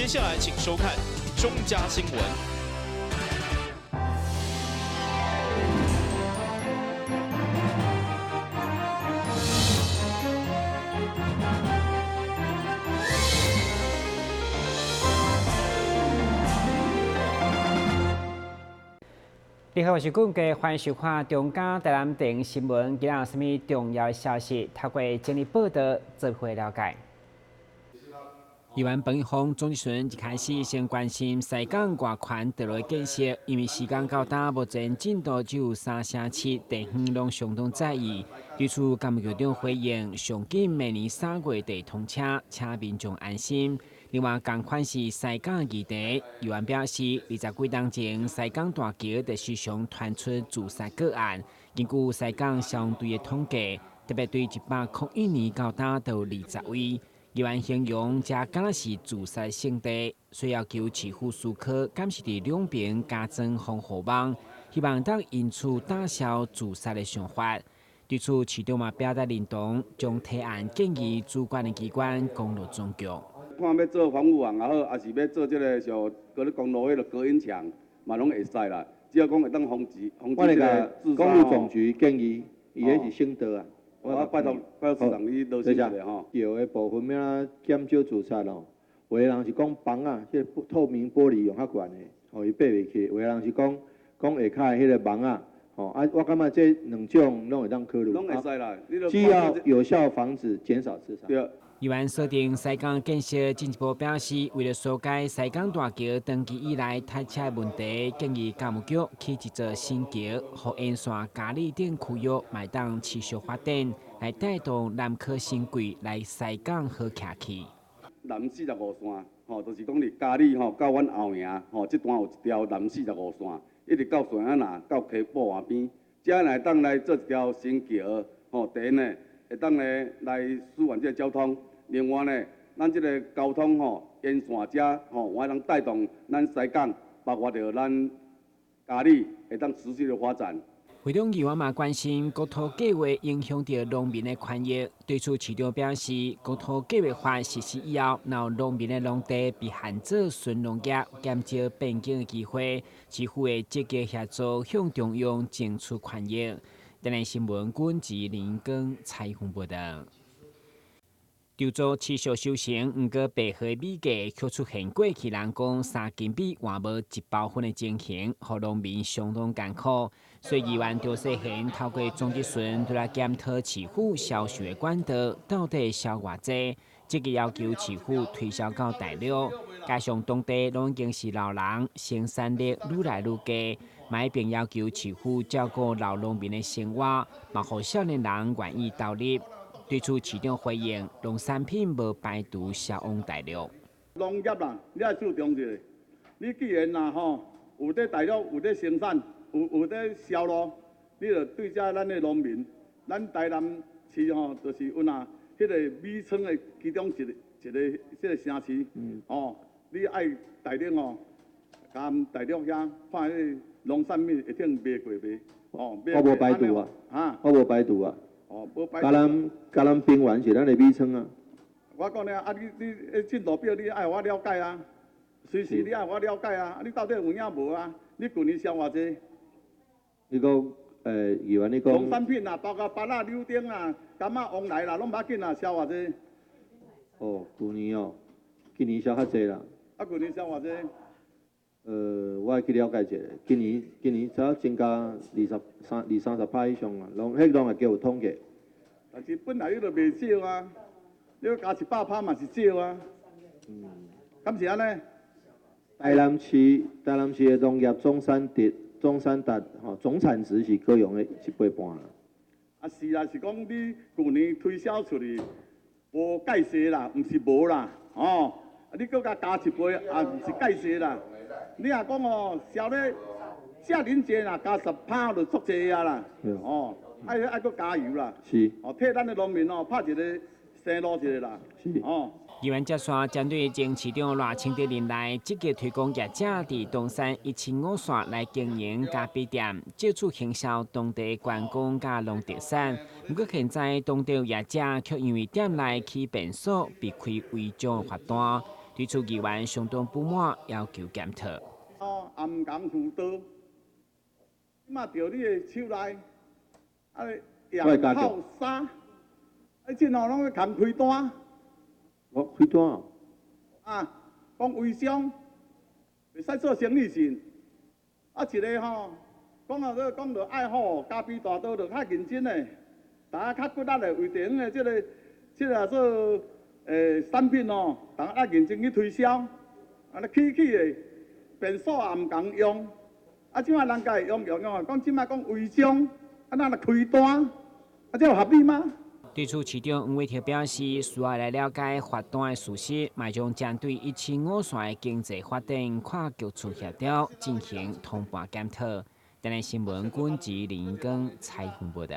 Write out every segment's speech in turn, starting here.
接下來請收看中嘉新聞。你好，我是顧家，歡迎收看中嘉台南電新聞。今日有啥物重要消息？透過整理報道，做伙了解。議員彭一峰、鍾志順一開始先關心西港外環道路建設，因為時間到今目前進度只有37%，地方攏相當在意。對此，教育局長回應，上緊明年3月底通車，請民眾安心。另外，仝款是西港議題，議員表示，20幾冬前西港大橋就時常傳出自殺個案，根據西港消防隊的統計，特別對101年到今都有20位。議員形容這敢若是自殺聖地，所以要求市府思考，敢是佇兩邊加裝防護網，希望當因此打消自殺的想法。對此，市長嘛表達認同，將提案建議主管的機關公路總局。看欲做防護網也好，抑是欲做這个像閣咧公路彼个隔音牆，嘛攏會使啦。只要講會當防止防止這个自殺。公路總局建議，伊彼是省道啊。我拜託拜託市長你落實一下吼。橋的部分欲按怎減少自殺哦？有的人是講枋仔，這個透明玻璃用較懸的，予伊爬袂去；有的人是講講下跤的彼个網仔，吼啊，我感覺這兩種攏會當考慮。攏會使啦，只要有效防止減少自殺。對。議員鎖定西港建設進一步表示，為了疏解西港大橋長期以來塞車的問題，建議教育局起一座新橋，予沿線嘉里等區域嘛會當持續發展，來帶動南科新貴來西港好徛去。南45線，吼，就是講佇嘉里吼到阮後營吼，這段有一條南45線，一直到順安那到溪埔岸邊，這會當來做一條新橋，吼，第一呢會當咧來舒緩這個交通。另外呢，咱這個交通吼沿線遮吼，會當帶動咱西港，包括著咱嘉里會當持續的發展。會中議員嘛關心國土計畫影響著農民的權益，對此市長表示，國土計劃法實施以後，若有農民的農地被限做純農業，減少變更的機會，市府會積極協助向中央爭取權益。台南新聞阮吉林光採訪報導。籌組持續修成，毋過白河米價卻出現過去人講三斤米換無一包粉的情形，予農民相當艱苦。所以議員張世賢透過莊質詢，就來檢討市府銷售的管道到底銷偌濟，積極要求市府推銷到大陸，加上當地攏已經是老人，生產力愈來愈低，嘛一並要求市府照顧老農民的生活，嘛予少年人願意投入。對此，市長回應：農產品無排除銷往大陸。農業啦，你愛注重一下。你既然若吼有佇大陸有佇生產，有佇銷路，你就對遮咱的農民，咱台南市吼，就是有若彼个米倉的其中一個這個城市，吼，你愛大陸吼，共大陸遐看彼个農產品會當賣過袂？哦，我無排除啊，哈，我無排除啊。哦，無排。嘉南平原是咱的米倉啊。我講咧啊，你彼進度表你愛予我了解啊，隨時你愛予我了解啊，啊你到底有影無啊？你舊年銷偌濟？你講，議員你講。農產品啊，包括芭樂、柳丁啊、柑仔、黃梨啦，攏無要緊啊，銷偌濟？哦，舊年哦，今年銷較濟啦。啊，舊年銷偌濟？我愛去了解一下，今年才增加二十三、二三十趴以上啊，攏彼攏會叫有統計。但是本來你就袂少啊，你閣加100%嘛是少啊。敢是按呢？台南市的農業總產值吼，總產值是高雄的一倍半啦。啊是啊，是講你舊年推銷出去無蓋勢啦，毋是無啦，吼，啊你閣共加一倍，也毋是蓋勢啦。你若講哦，銷咧遮爾濟啦，加10%就足濟啊啦，哦。愛閣加油啦！是。哦，替咱的農民哦，拍一个生路一个啦。是。哦。議員接線針對前市長賴清德任內積極推廣業者佇東山175線來經營咖啡店，借此行銷當地觀光佮農特產。毋過現在當地業者卻因為店內起便所被開違章罰單。對此議員相當不滿，要求檢討。哦，也毋共輔導，這馬著你的手內，啊，用靠沙，啊，這吼攏咧共開單。我開單。啊，講微商，袂使做生意時，啊一个吼，講啊閣講著愛好咖啡大刀著較認真的，大家較骨力的為著阮的這個做產品吼，大家愛認真去推銷，啊，起起的便所也毋共用，啊，這擺人家會用用用啊，講這擺講違章，啊，咱來開單，啊，這有合理嗎？對此，市長黃偉哲表示，需要來了解罰單的事實，嘛將針對一市五線的經濟發展跨局處協調進行通盤檢討。台南新聞軍及林光採訪報道。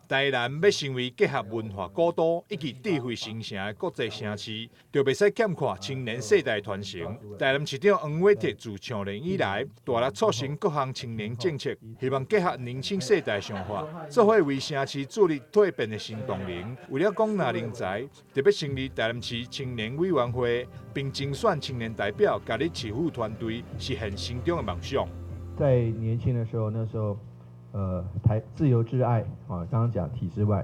台南欲成為結合文化古都以及智慧新城的國際城市，就袂使欠缺青年世代傳承。台南市長黃偉哲自上任以來，大力促成各項青年政策，希望結合年輕世代想法，做伙為城市注入蛻變的新動能。為了廣納人才，特別成立台南市青年委員會，並甄選青年代表加入市府團隊，實現心中的夢想。在年輕的時候，那時候。台自由之愛啊，剛剛講體制外，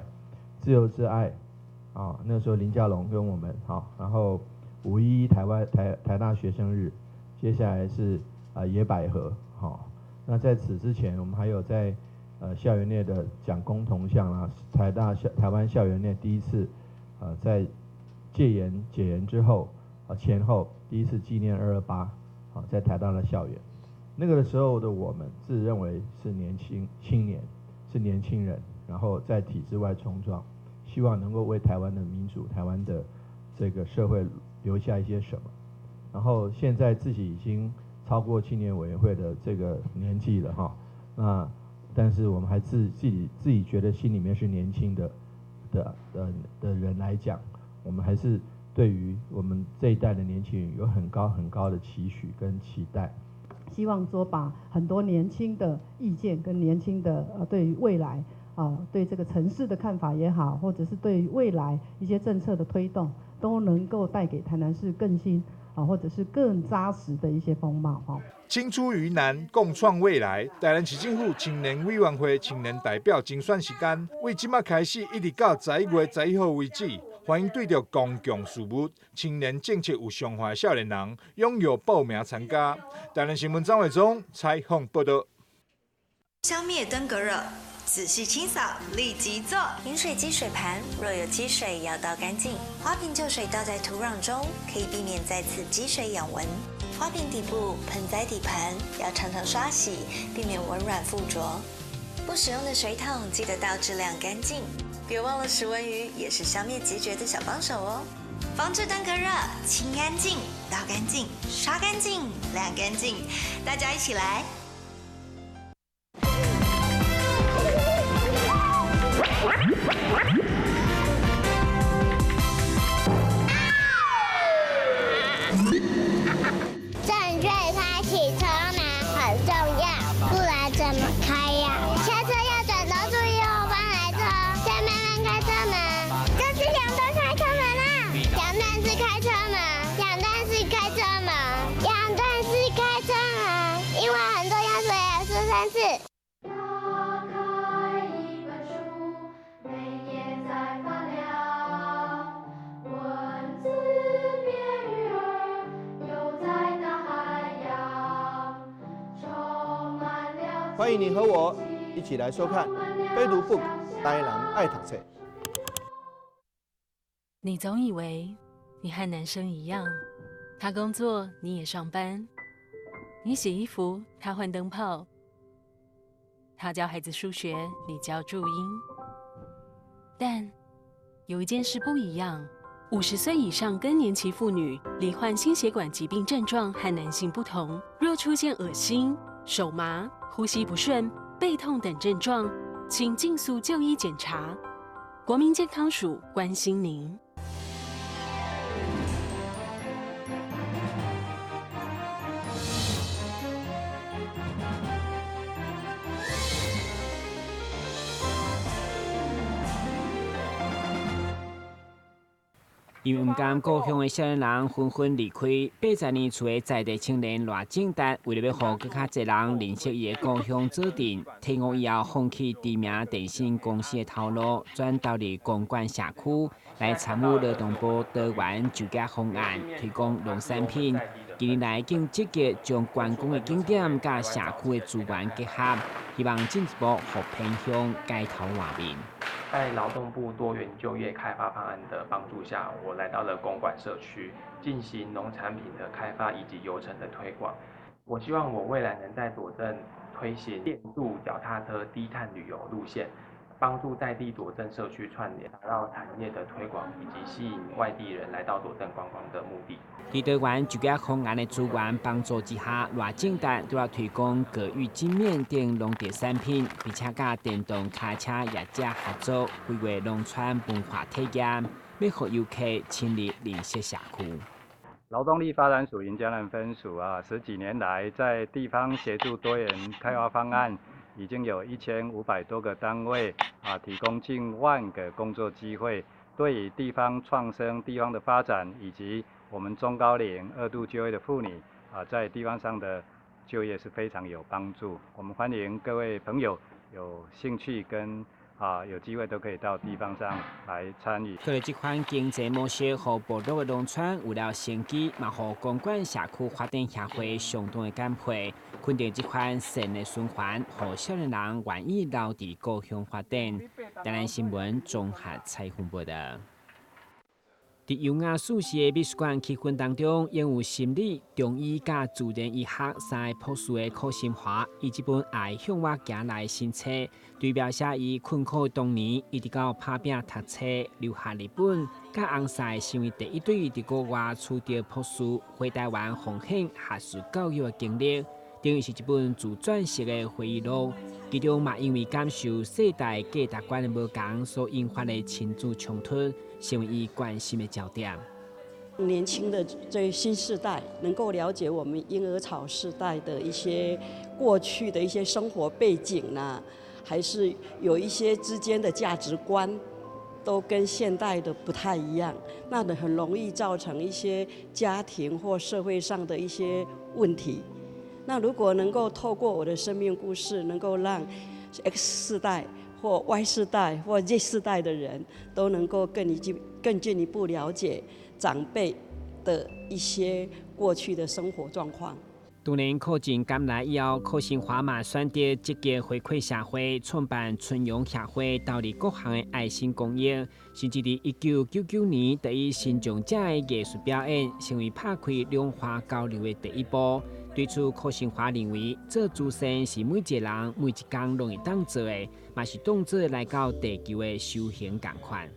自由之愛啊，那時候林佳龍跟我們好，然後5·11台灣台大學生日，接下來是啊野百合好，那在此之前，我們還有在校園內的蔣公銅像啦，台大校台灣校園內第一次在戒嚴解嚴之後啊前後第一次紀念228，好在台大的校園。那個時候的我們自認為是年輕青年，是年輕人，然後在體制外衝撞，希望能夠為台灣的民主、台灣的這個社會留下一些什麼。然後現在自己已經超過青年委員會的這個年紀了哈，那但是我們還自己覺得心裡面是年輕的人來講，我們還是對於我們這一代的年輕人有很高很高的期許跟期待。希望說把很多年輕的意見跟年輕的對於未來啊對這個城市的看法也好，或者是對於未來一些政策的推動，都能夠帶給台南市更新啊，或者是更紮實的一些風貌哈。青出於藍，共創未來。台南市政府青年委員會青年代表甄選時間，為這馬開始，一直到11月11號為止。歡迎對著公共事務、青年政策有想法的少年人，踴躍報名參加。台南新聞張偉忠採訪報道。消滅登革熱，仔細清掃，立即做。飲水機水盤若有積水，要倒乾淨。花瓶舊水倒在土壤中，可以避免再次積水養蚊。花瓶底部、盆栽底盤要常常刷洗，避免蚊卵附着。不使用的水桶記得倒置晾乾淨。別忘了食蚊魚也是消滅孑孓的小幫手哦。防治登革熱，清乾淨，倒乾淨，刷乾淨，晾乾淨，大家一起來。正確開啟車門很重要，不然怎麼開呀？下車要轉頭注意後方來車，再慢慢開車門，這是兩段開車門啦，兩段式開車門，兩段式開車門，兩段式開車門，因為很重要，所以要說三次。打開一本書，每頁在發亮，文字變魚兒，游在大海洋，充滿了。歡迎你和我一起來收看《非讀 book 台南愛讀冊》。你總以為你和男生一樣，他工作你也上班，你洗衣服他換燈泡，他教孩子數學你教注音。但有一件事不一樣：50歲以上更年期婦女罹患心血管疾病症狀和男性不同，若出現噁心、手麻、呼吸不順、背痛等症狀，請盡速就醫檢查。國民健康署關心您。因為毋甘故鄉的少年人紛紛離開，80年厝的在地青年賴正達，為著欲予閣較濟人認識伊的故鄉左鎮，退伍以後放棄知名電信公司的頭路，轉投入公館社區來參與勞動部多元就業方案，推廣農產品。近年來，更積極將觀光的景點佮社區的資源結合，希望進一步予偏鄉改頭換面。在勞動部多元就業開發方案的幫助下，我來到了公館社區進行農產品的開發以及遊程的推廣。我希望我未來能在左鎮推行電動腳踏車低碳旅遊路線，幫助在地左鎮社區串聯，達到產業的推廣以及吸引外地人來到左鎮觀光的目的。佇多元就業方案的資源幫助之下，賴正達除了推廣葛玉金麵等農地產品，並且佮電動跤車業者合作，規劃農村文化體驗，欲予遊客深入認識社區。勞動力發展署雲嘉南分署啊，十幾年來在地方協助多元開發方案，已經有1500多個單位啊，提供近萬個工作機會，對於地方創生、地方的發展以及我們中高齡二度就業的婦女啊，在地方上的就業是非常有幫助。我們歡迎各位朋友有興趣跟有機會都可以到地方上來參與。佢哋這款經濟模式，予部落的農村有了生機，嘛予公館社區發展協會相當的感佩，肯定這款善的循環，予少年人願意留佇故鄉發展。台南新聞綜合採訪報道。佇優雅舒適的美術館氣氛當中，擁有心理、中醫佮自然醫學三个博士的柯心華，伊這本《愛向我行來》新冊，對描寫伊困苦當年，一直到拍拚讀冊、留學日本，佮翁婿成為第一對佇國外取得博士、回台灣奉獻學術教育的經歷，等於是一本自傳式的回憶錄。其中嘛，因為感受世代價值觀的無仝所引發的親子衝突，成為伊關心的焦點。年輕的這新世代能夠了解我們嬰兒潮世代的一些過去的一些生活背景呢，還是有一些之間的價值觀都跟現代的不太一樣，那很容易造成一些家庭或社會上的一些問題。那如果能夠透過我的生命故事，能夠讓 X 世代或 Y 世代或 Z 世代的人都能夠更進一步了解長輩的一些過去的生活狀況。當年考進甘來以後，柯新華嘛選擇積極回饋社會，創辦春陽協會，投入各項的愛心公益，甚至佇1999年，得以身障者的藝術表演，成為拍開兩岸交流的第一步。對此，柯新華認為，做慈善是每一個人每一工攏會當做的，嘛是當做來到地球的修行仝款。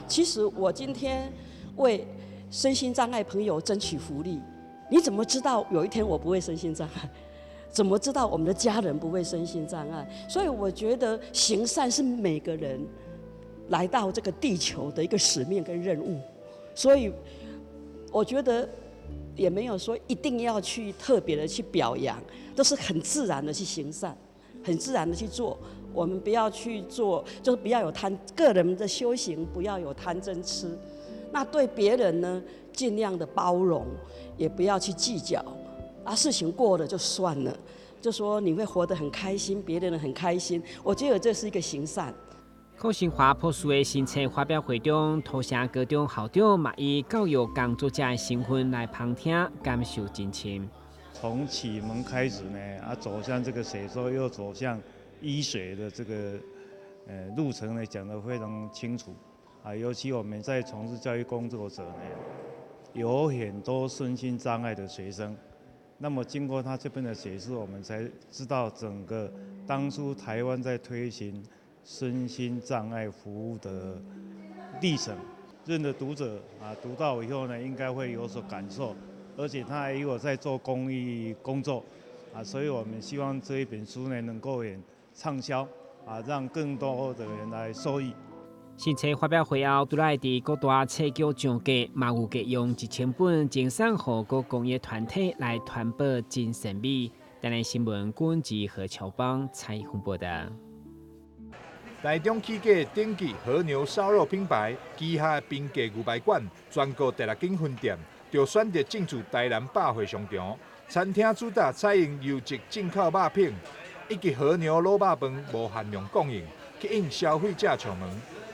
其實我今天為身心障礙朋友爭取福利，你怎麼知道有一天我不會身心障礙？怎麼知道我們的家人不會身心障礙？所以我覺得行善是每個人來到這個地球的一個使命跟任務。所以我覺得也沒有說一定要去特別的去表揚，都是很自然的去行善，很自然的去做。我們不要去做，就是不要有貪，個人的修行不要有貪嗔痴。那對別人呢，盡量的包容，也不要去計較。啊，事情過了就算了，就說你會活得很開心，別人很開心。我覺得這是一個行善。柯新華博士的新冊發表會中，土城高中校長嘛以教育工作者的身份來旁聽，感受真深。從啟蒙開始呢，啊，走向這個寫作，又走向醫學的這個路程呢，講得非常清楚。啊，尤其我們在從事教育工作者呢，有很多身心障礙的學生。那麼經過他這邊的解釋，我們才知道整個當初台灣在推行身心障礙服務的歷程。任何讀者啊，讀到以後呢，應該會有所感受，而且他也有在做公益工作啊，所以我們希望這一本書呢能夠也暢銷啊，讓更多的人來受益。新冊發表會後，除了佇各大冊局上架，嘛預計用1000本贈送予各公益團體來傳播真善美。台南新聞君志何秋邦採訪報道。台中起家頂級和牛燒肉品牌旗下的平價牛排館，全國第六間分店，就選擇進駐台南百貨商場。餐廳主打採用優質進口肉品，以及和牛滷肉飯無限量供應，吸引消費者上門。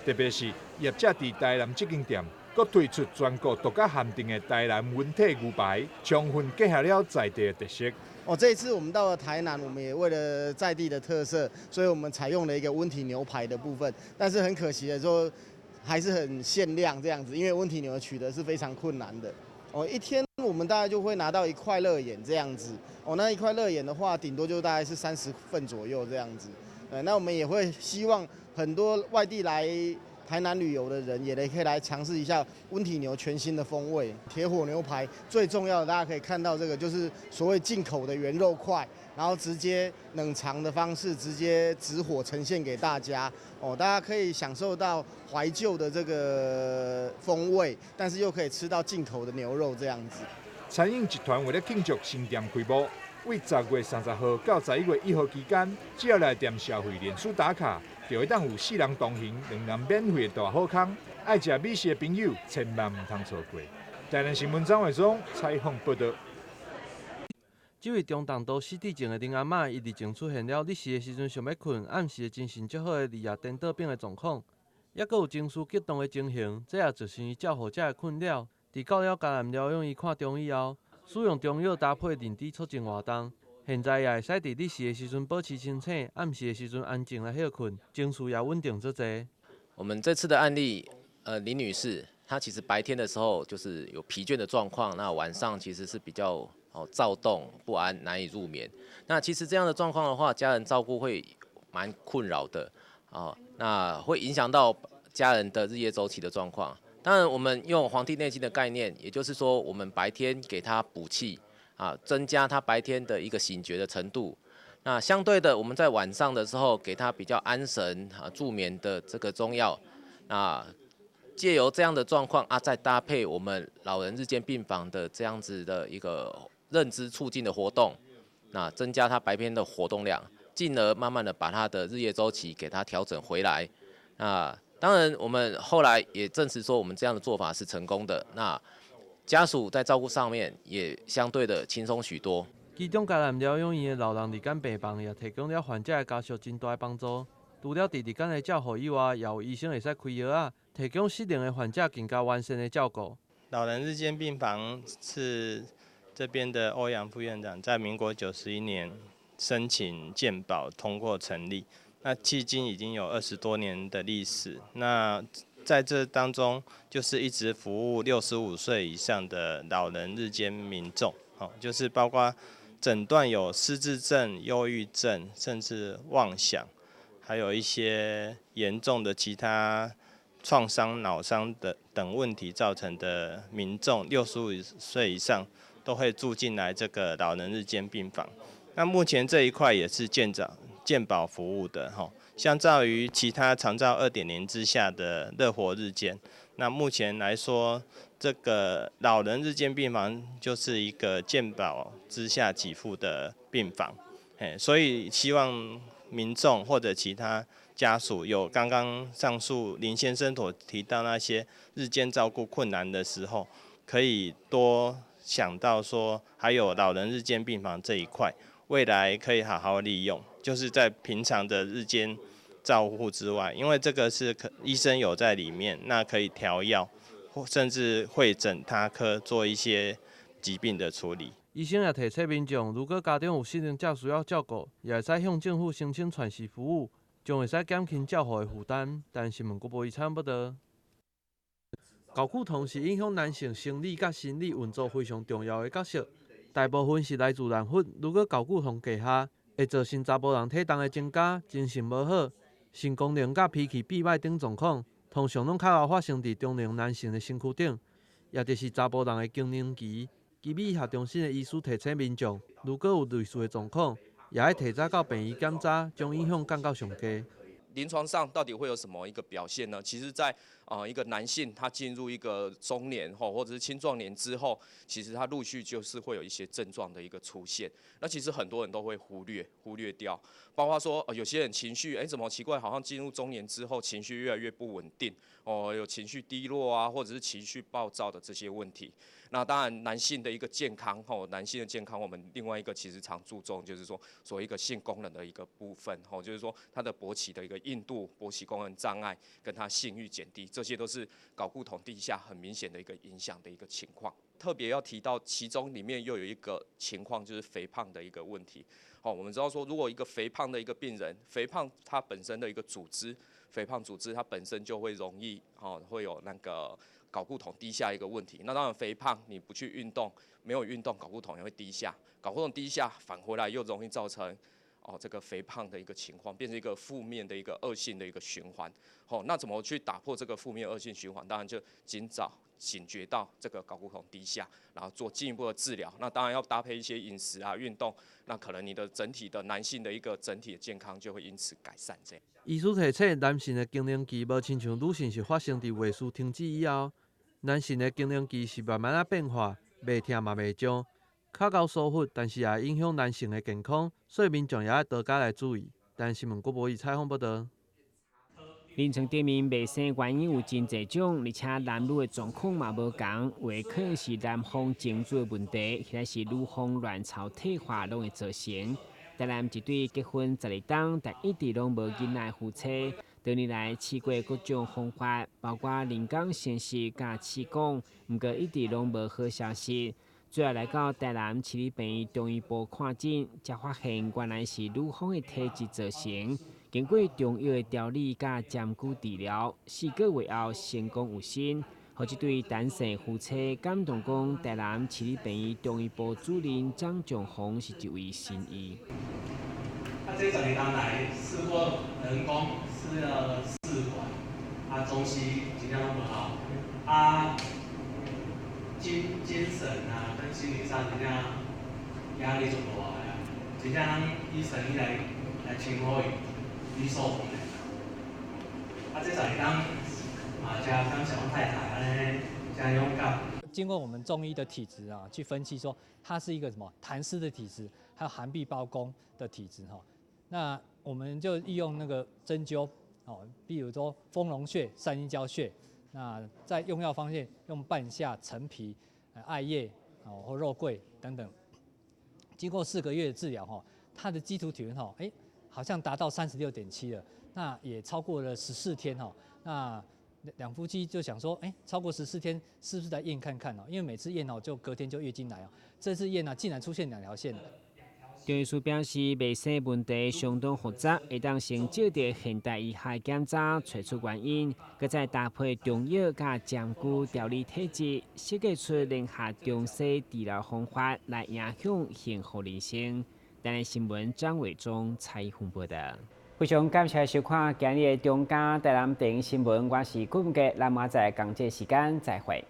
特別是業者佇台南這間店，閣推出全國獨家限定的台南溫體牛排，充分結合了在地的特色。哦，這一次我們到了台南，我們也為了在地的特色，所以我們採用了一個溫體牛排的部分。但是很可惜的說，還是很限量這樣子，因為溫體牛的取得是非常困難的。哦，一天我們大概就會拿到一塊肋眼這樣子。哦，那一塊肋眼的話，頂多就大概是30份左右這樣子。對，那我們也會希望很多外地來台南旅遊的人，也可以來嘗試一下溫體牛全新的風味。鐵火牛排最重要的，大家可以看到這個就是所謂進口的原肉塊，然後直接冷藏的方式，直接直火呈現給大家。哦，大家可以享受到懷舊的這個風味，但是又可以吃到進口的牛肉這樣子。餐飲集團為了慶祝新店開幕，為10月30號到11月1號期間，只要來店消費臉書打卡，就會當有四人同行、兩人免費的大好康。愛食美食的朋友千萬毋通錯過。台南新聞張偉忠採訪報道。這位中重度失智症的林阿嬤，伊日前出現了日時的時陣想欲睏，暗時的精神足好的日夜顛倒病的狀況，抑閣有情緒激動的情形，這也造成伊照護者的困擾。佇到了嘉南療養院看中醫後，使用中藥搭配認知促進活動，現在也會使佇日時的時陣保持清醒，暗時的時陣安靜來歇睏，情緒也穩定足濟。我們這次的案例，林女士，她其實白天的時候就是有疲倦的狀況，那晚上其實是比較躁動不安，難以入眠。那其實這樣的狀況的話，家人照顧會蠻困擾的，哦，那會影響到家人的日夜週期的狀況。當然，我們用《黃帝內經》的概念，也就是說，我們白天給他補氣，啊，增加他白天的一個醒覺的程度。那相對的，我們在晚上的時候給他比較安神啊、助眠的這個中藥。那借由這樣的狀況啊，再搭配我們老人日間病房的這樣子的一個認知促進的活動，那增加他白天的活動量，進而慢慢的把他的日夜週期給他調整回來。那當然，我們後來也證實說，我們這樣的做法是成功的。那家屬在照顧上面也相對的輕鬆許多。其中，嘉南療養院的老人日間病房也提供了患者的家屬真大的幫助。除了佇日間的照護以外，也有醫生會使開藥仔，提供失能的患者更加完善的照顧。老人日間病房是這邊的歐陽副院長在民國91年申請健保通過成立。那迄今已經有20多年的歷史。那在這當中，就是一直服務65歲以上的老人日間民眾，哦，就是包括診斷有失智症、憂鬱症，甚至妄想，還有一些嚴重的其他創傷、腦傷的等問題造成的民眾，65歲以上都會住進來這個老人日間病房。那目前這一塊也是健保服務的吼，相較於其他長照2.0之下的樂活日間，那目前來說，這個老人日間病房就是一個健保之下給付的病房，嘿，所以希望民眾或者其他家屬有剛剛上述林先生所提到那些日間照顧困難的時候，可以多想到說，還有老人日間病房這一塊，未來可以好好利用。就是在平常的日間照護之外，因為這個是可醫生有在裡面，那可以調藥，或甚至會診他科做一些疾病的處理。醫生也提醒民眾，如果家中有失能者需要照顧，也會使向政府申請喘息服務，將會使減輕照護的負擔。但新聞國報遺產報道。睾固酮是影響男性生理佮心理運作非常重要的角色，大部分是來自卵粉。如果睾固酮低下，會造成查埔人體重的增加、精神無好、性功能佮脾氣變歹等狀況，通常攏較會發生佇中年男性的身軀頂，也就是查埔人的更年期。醫美學中心的醫師提醒民眾，如果有類似的狀況，也愛提早到病院檢查，將影響降到上低。臨床上到底會有什麼一個表現呢？其實，在啊，一個男性他進入一個中年或者是青壯年之後，其實他陸續就是會有一些症狀的一個出現。那其實很多人都會忽略掉，包括說有些人情緒，怎麼奇怪，好像進入中年之後情緒越來越不穩定，哦，有情緒低落啊，或者是情緒暴躁的這些問題。那當然，男性的一個健康，吼，男性的健康，我們另外一個其實常注重就是說，所謂一個性功能的一個部分，吼，就是說他的勃起的一個硬度、勃起功能障礙，跟他性慾減低，這些都是睾固酮低下很明顯的一個影響的一個情況。特別要提到，其中裡面又有一個情況，就是肥胖的一個問題。好，我們知道說，如果一個肥胖的一個病人，肥胖它本身的一個組織，肥胖組織它本身就會容易，哦，會有那個睾固酮低下一個問題。那當然肥胖你不去運動，沒有運動，睾固酮也會低下，睾固酮低下反回來又容易造成哦這個肥胖的一個情況，變成一個負面的一個惡性的一個循環。好，那怎麼去打破這個負面惡性循環？當然就盡早警覺到這個睾固酮低下，然後做進一步的治療。那當然要搭配一些飲食啊、運動，那可能你的整體的男性的一個整體的健康就會因此改善。這樣。醫師提醒，男性的更年期無親像女性是發生佇月事停止以後，男性的更年期是慢慢仔變化，袂疼嘛袂脹，較𠢕舒服，但是也會影響男性的健康，所以民眾也愛多加來注意。台新聞郭博義採訪報導。臨床頂面袂生原因有真濟種，而且男女的狀況嘛無仝，有的可能是男方精子的問題，或者是女方卵巢退化攏會造成。台南一對結婚12冬，但一直攏無囡仔的夫妻，多年來試過各種方法，包括人工生殖佮試管，毋過一直攏無好消息。最後來到台南市立病院中醫部看診，才發現原來是女方的體質造成。經過中藥的調理佮針灸治療，4個月後成功有身。予這對單身夫妻感動講，台南市立病院中醫部主任張仲宏是一位神醫。啊，這12冬來試過人工，試了試管，啊，中西真正攏無效，啊，精神啊跟心理上真正壓力足大的，真正咱醫生伊來稱呼伊李壽紅的。啊，這12冬嘛，真感謝阮太太按呢真勇敢。經過我們中醫的體質啊，去分析說，它是一個什麼痰濕的體質，還有寒痹胞宮的體質哈。那我們就利用那個針灸哦，比如說豐隆穴、三陰交穴。那在用藥方面，用半夏、陳皮、艾葉哦或肉桂等等。經過4個月的治療哈，他的基礎體溫哈，哎，好像達到36.7了，那也超過了十四天哈。那兩夫妻就想說，哎，超過十四天是不是來驗看看哦？因為每次驗哦，就隔天就月經來哦。這次驗呢，竟然出現兩條線。中醫師表示，袂生問題相當複雜，會當先借著現代醫學檢查揣出原因，閣再搭配中藥佮針灸調理體質，設計出聯合中西治療方法來影響幸福人生。台南新聞張偉忠採訪報導。非常感謝收看今日的中嘉台南電視新聞，我是顧文傑，咱明仔載仝這時間再會。